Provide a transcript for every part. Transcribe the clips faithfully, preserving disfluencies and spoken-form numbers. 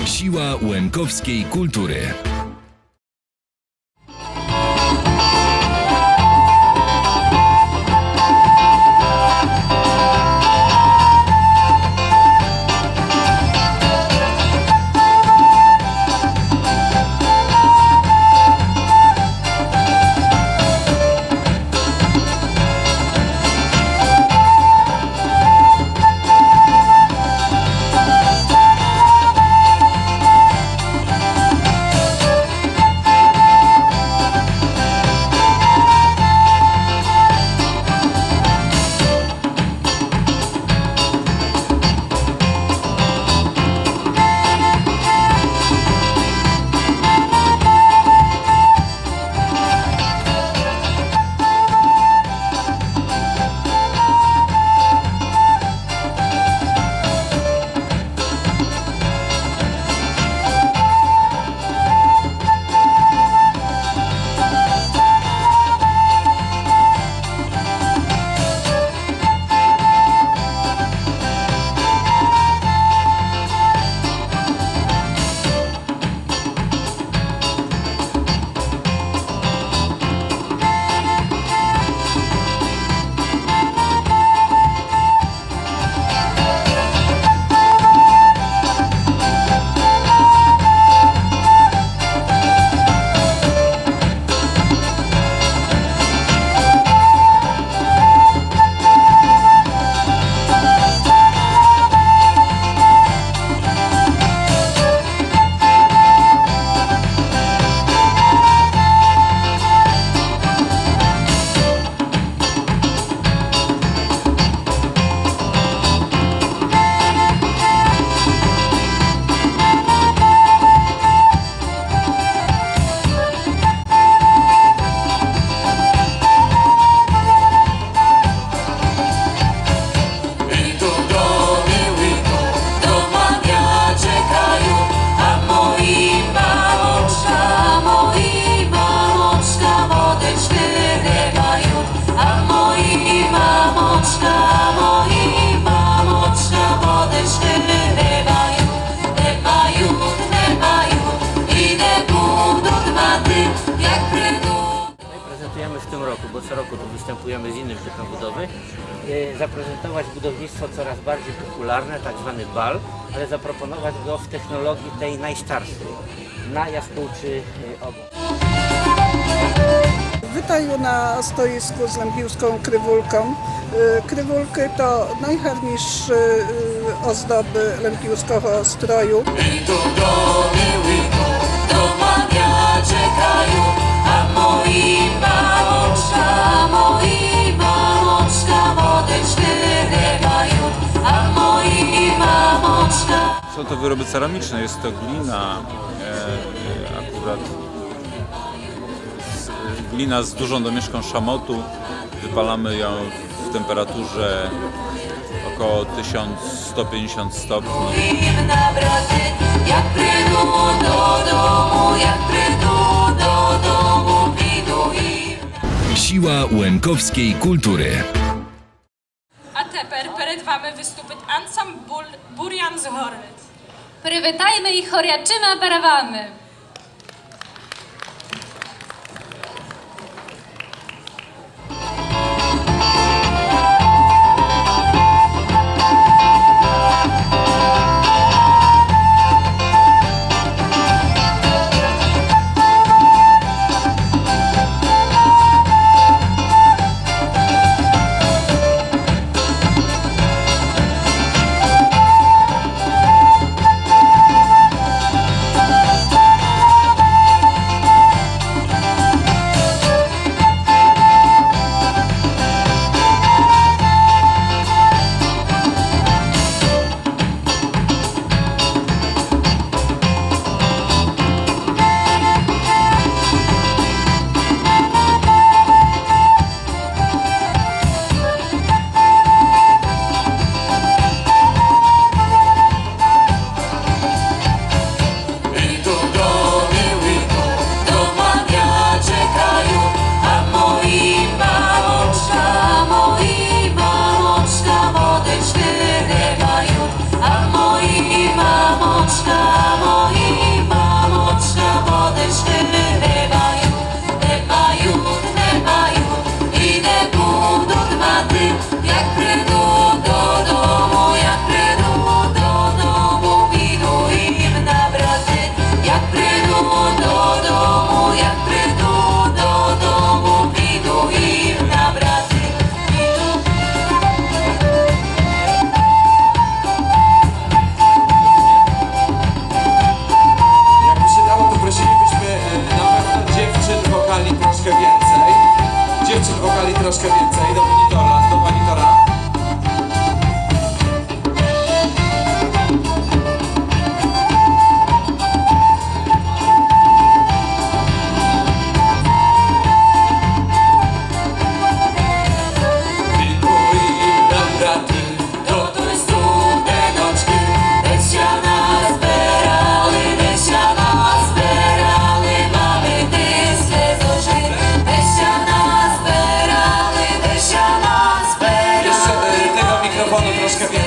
Siła łemkowskiej kultury. My prezentujemy w tym roku, bo co roku tu występujemy z innym typem budowy, e, zaprezentować budownictwo coraz bardziej popularne, tak zwany bal, ale zaproponować go w technologii tej najstarszej, na jaskółczy, e, ogon. Вітаю на стоїску з лемківськом кривулком. Е, кривулкы то найгарніші, е, оздобы лемківського строю. Są to wyroby ceramiczne, jest to glina, e, akurat z, glina z dużą domieszką szamotu. Wypalamy ją w temperaturze około tysiąc sto pięćdziesiąt stopni. Siła łemkowskiej kultury. А тепер перед вами виступить ансамбль Бурян з Горниць. Привітайме їх горячыма бравами!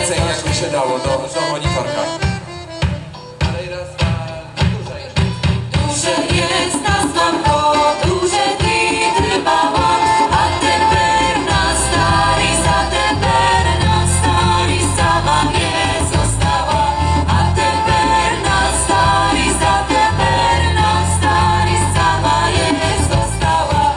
Цей, як ми ся дало, до, до моніторка. Дуже єст нас, мамко, дуже ти требала, а тепер на старіст, а тепер на старіст сама єст остала, а тепер на старіст, а тепер на старіст сама єст остала.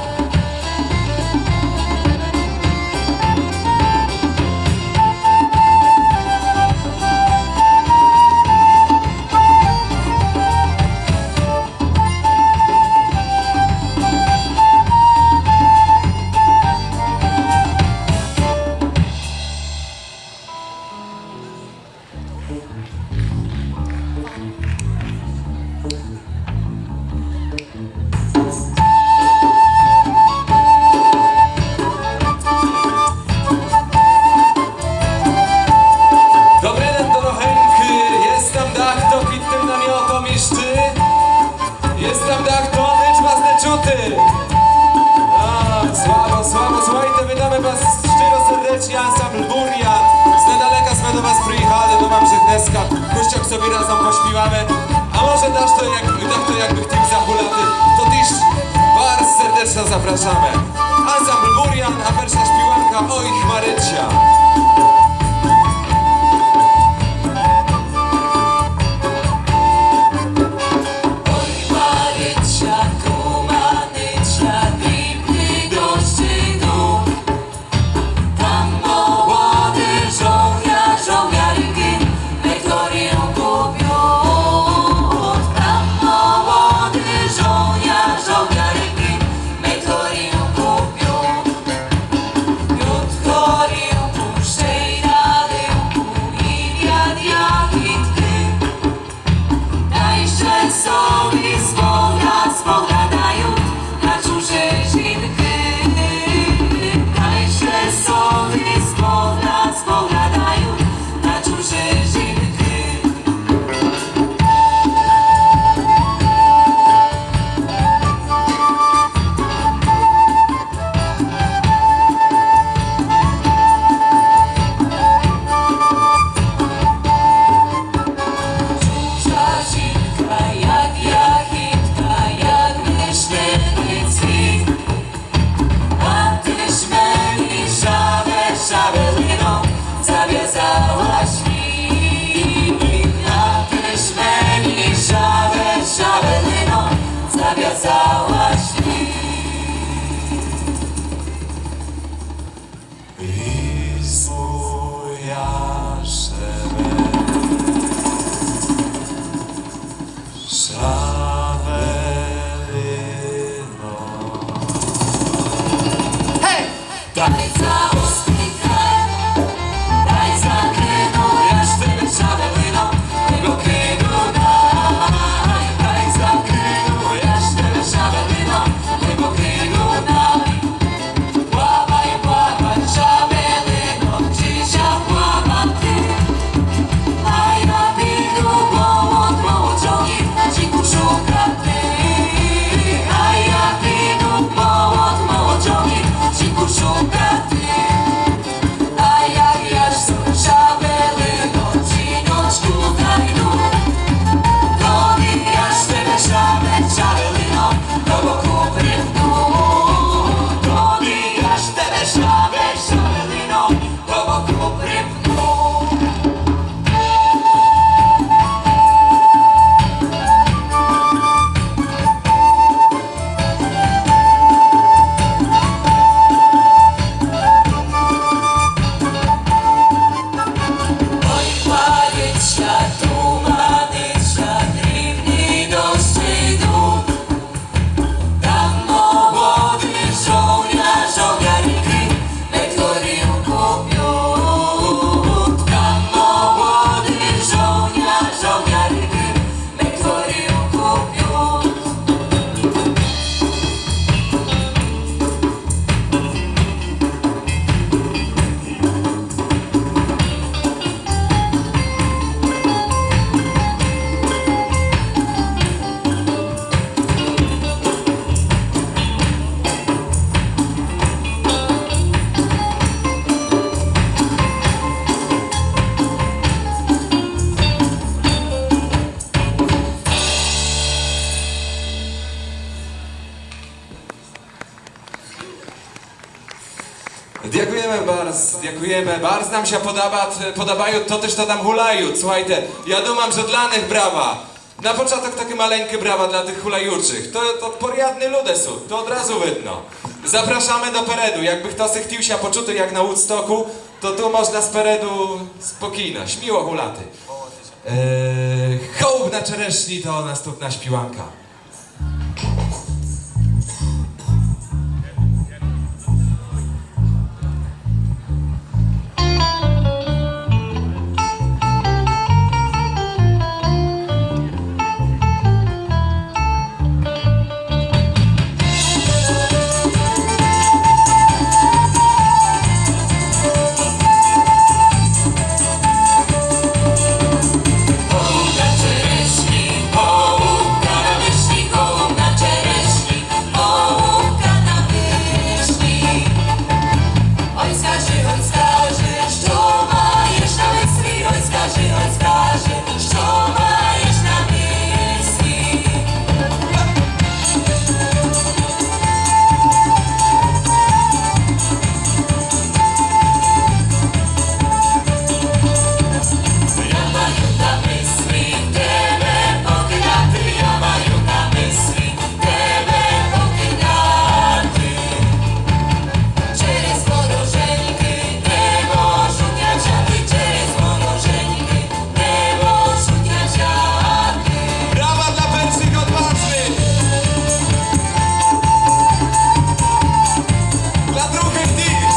Добрий день, дорогенькы. Єст там дахто під тым намьотом іщы? Єст там дахто, ніч вас не чути. А, слабо, слабо. Слухайте, вітаме вас щиро сердечні, ансамбль Бурян. З недалека сме до вас приїхали, думам, же днеска кущок собі разом пошпіваме. А може дахто, як, дахто якбы хотів загуляти, то тіж барз сердечно запрашаме. Ансамбль Бурян, а перша шпіванка Ой, Хмариця. Дякуєме. Барз нам ся подабат-, подабают тоты, што там гулают. Слухайте, я думам, же для них брава. На початок такы маленькы брава для тых гулаючых. То, то порядны люде сут, то одразу видно. Запрашаме допереду. Якбы хто си хтіл ся почути як на Вудстоку, то ту можна спереду спокійно, сміло гуляти. Е, Голуб на черешні то наступна співанка. Brawa dla persich odważnych! Dla druhych téż!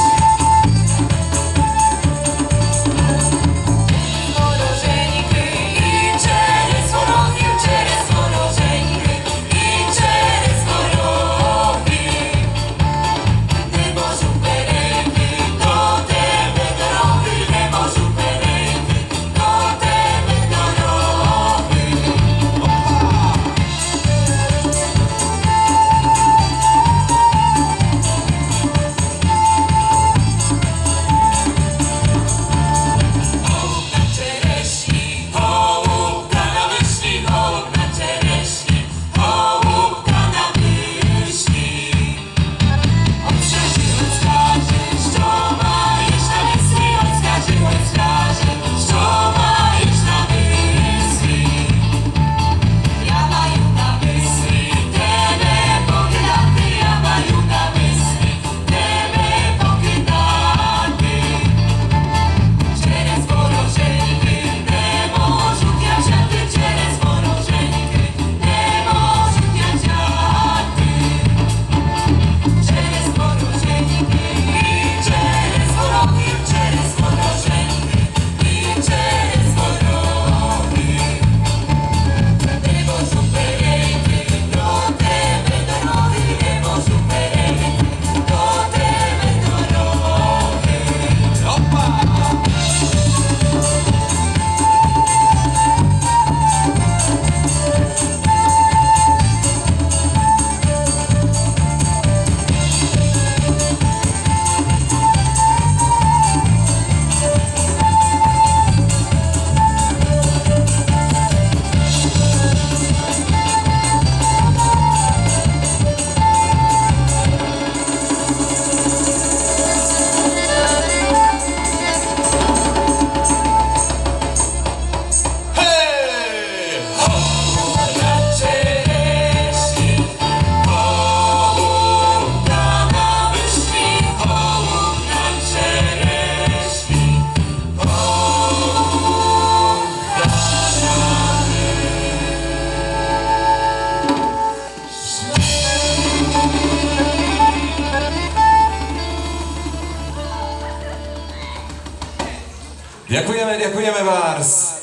Дякуєме, дякуєме барз.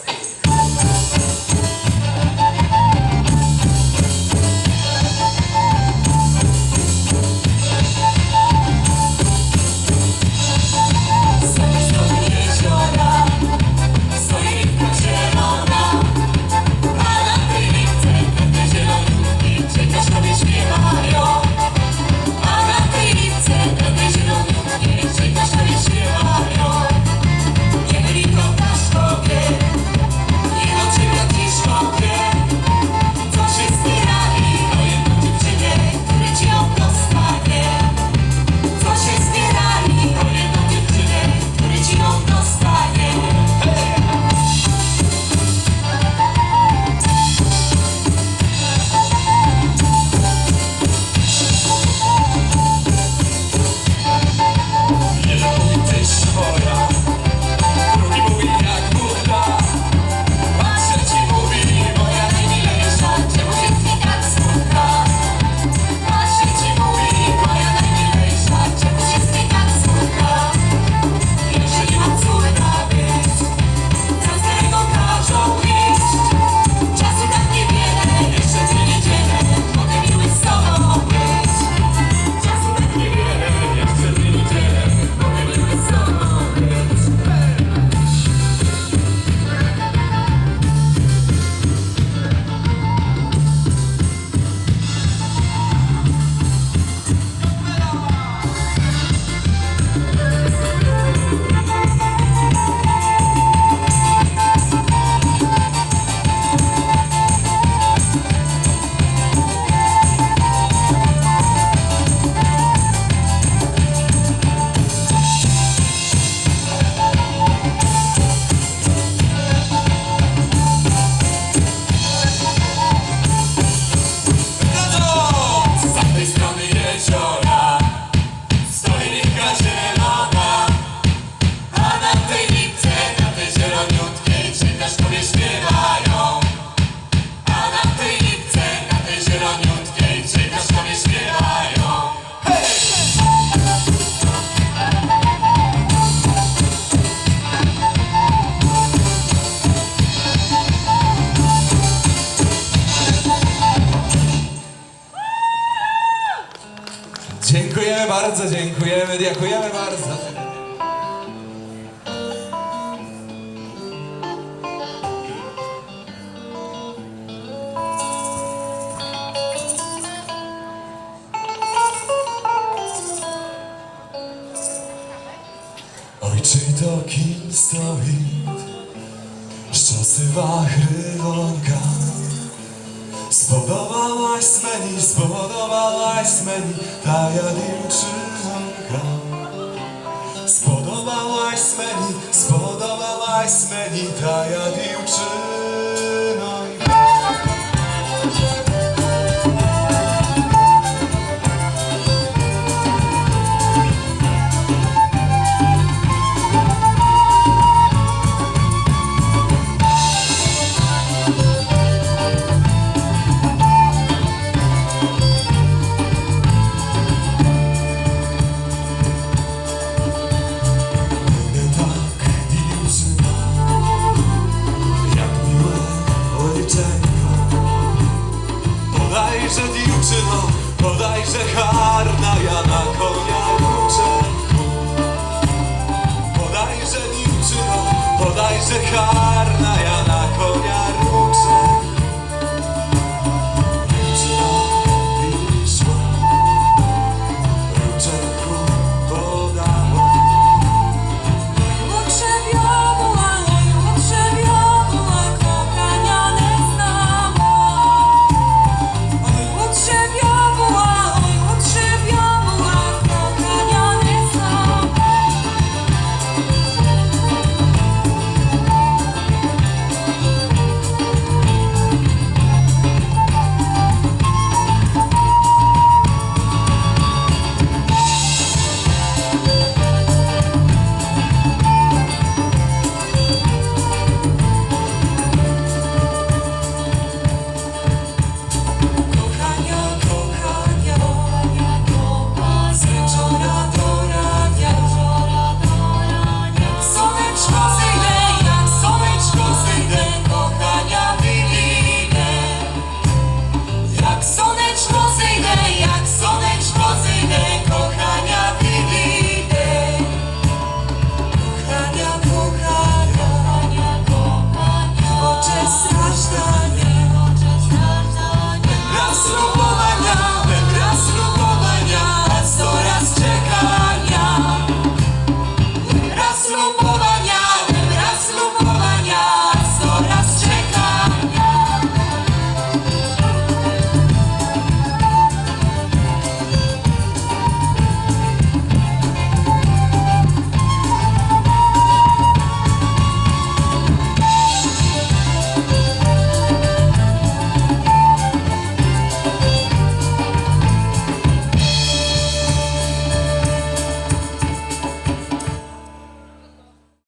Dziękujemy bardzo, dziękujemy, dziękujemy bardzo. Ой, чи то кінь стоїть, що сива гривонка? Сподобалась мені, сподобалась мені тая дівчинка. Сподобалась мені, сподобалась мені тая дівчинка.